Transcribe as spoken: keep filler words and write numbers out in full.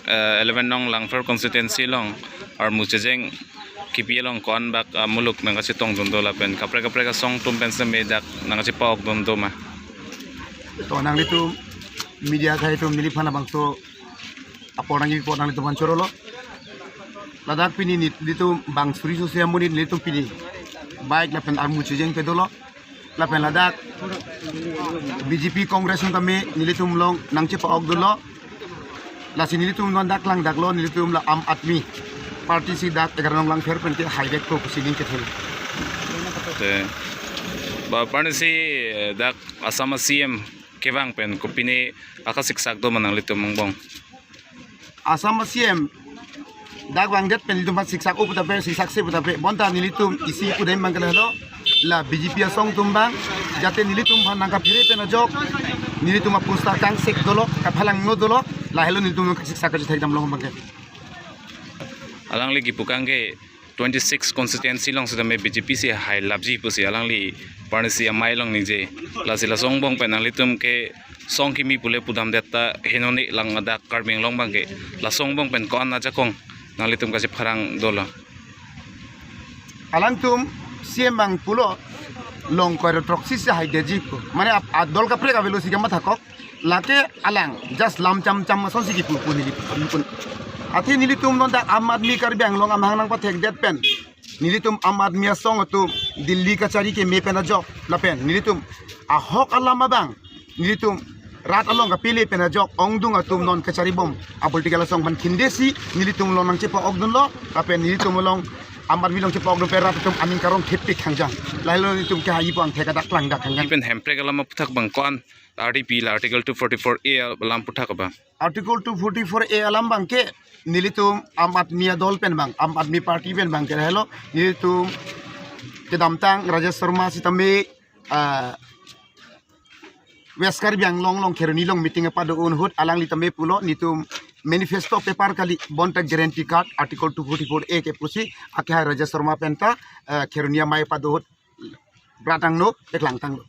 Eh, eleven nong Langpher constituency along armu chejeng kipi along ko-an bak, ah, muluk nangkachetongdun do lapen kaprek kaprek asong atum pen seme dak nangkachepa-okdun do ma? To nanglitum media akhei atum neliphan labangso apor nangkepi apot nanglitum aphan chorolo. Ladak pini nelitum bang suri sose amonit nelitum pini bike lapen armu chejeng pe dolo. Lapen ladak B J P Congress atum tame nelitum along nangchepa-okdunlo. Lasi nelitum non dak lang daklo, nelitum la Aam Aadmi Party si dak egarong Langpher pen ke haivekpo pusi ning kethe. Te, ba parnisi, eh, dak Assam a-C M kevang pen kopine akasiksak do ma nanglitum angbong? Assam a-C M dak vangdet pen nelitum aphan siksak-o pu tape, siksak-se pu tape, bonta nelitum isi pudam abang ke lahelo, la B J P asong atum abang jate nelitum aphan nangkaphere pen ajok, nelitum aposta kangsek dolo, kaphalangno dolo, lahelo nelitum kasiksak kachethek dam long abang ke. Alangli kipu abang ke twenty-six constituency along sitame B J P si hailapji pusi alangli parnisi amei along ningje. Lasi laso angbong pen nanglitum ke song kimi pule pudamdet ta henone lang adak Karbi Anglong abang ke laso angbong pen ko-an ajakong nanglitum kachepharang dolo? Alangtum C M abang pulo, long koiro throksi si haidetji pu. Mane ap-, adol kaprek avelo si kamathakok. Lake alang just lam cham cham asonsi kipu pu neli pu. Athe nelitum non dak Aam Aadmi Karbi Anglong amahang nangpathekdet pen nelitum Aam Aadmi asong atum Delhi kachari keme pen ajok lapen nelitum ahok alam abang nelitum rat along kapele pen ajok ongdung atum non kacharibom a-political asong aphan khindesi nelitum along nangchepa-okdunlo lapen nelitum along Aam Aadmi along chepa-okdun pen rat atum aning karong thepik khangjang. Lahelo nelitum kehai pu angthek adak lang dak khangjang. Pen Hemprek alam aphuthak abang ko-an R T P la Article two forty-four A alam aphuthak abang? Article two forty-four A alam abang ke nelitum Aam Aadmi adol pen abang, Aam Aadmi Party pen abang ke lahelo, nelitum kedamtang Rajesh Sharma sitame, ah, West Karbi Anglong along Kheroni along meeting kepado-un ahut alangli tame pulo nelitum manifesto paper kali, bonta guarantee card Article two forty-four A ke pusi akehai Rajesh Sharma penta, ah, Kheroni amei pado ahut bratangno, peklangtanglo.